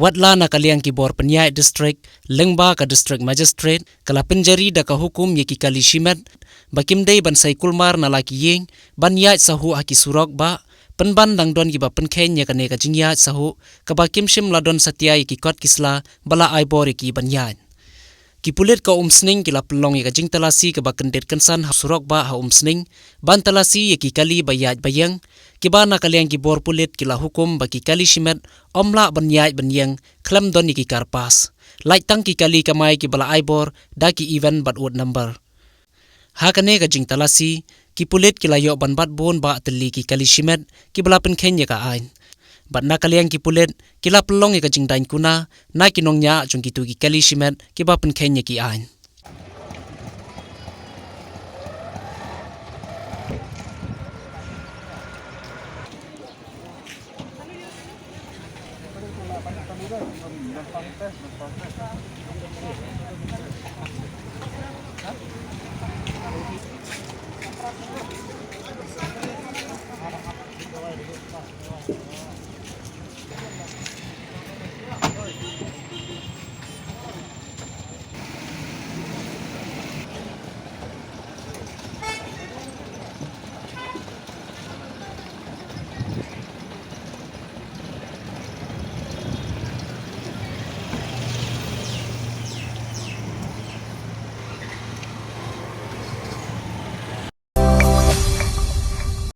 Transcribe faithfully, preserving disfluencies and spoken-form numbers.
Watla na ka liang ki bor pynïaid district, lyngba ka District Magistrate ka la pynjari da ka hukum ïa ki kali shimet ba kim dei ban sei kulmar na la ki ïing ban ïaid sahuh ha ki surok bah, pynban dang don kiba pynkheiñ ïa kane ka jingïaid sahuh kaba kim shym la don satia ïa ki kot ki sla ba la ai bor ïa ki ban ïaid. Ki pulit ka Umsning ki la pynlong ïa ka jingtalasi kaba kyndit kynsan ha surok bah ha Umsning ban talasi ïa ki kali ba ïaid ba ïeng, kiba na ka liang ki bor pulit ki la hukum ba ki kali shimet ym lah ban ïaid ban ïeng khlem don ïa ki kar pass, lait tang ki kali kamai kiba la ai bor da ki even bad odd number. Ha kane ka jingtalasi, ki pulit ki la ïoh ban bat bun bah tylli ki kali shimet kiba la pynkheiñ ïa ka aiñ. Bad na ka liang ki pulit ki la pynlong ïa ka jingdaiñ kuna na ki nongñiah jong kito ki kali shimet kiba pynkheiñ ïa ki aiñ.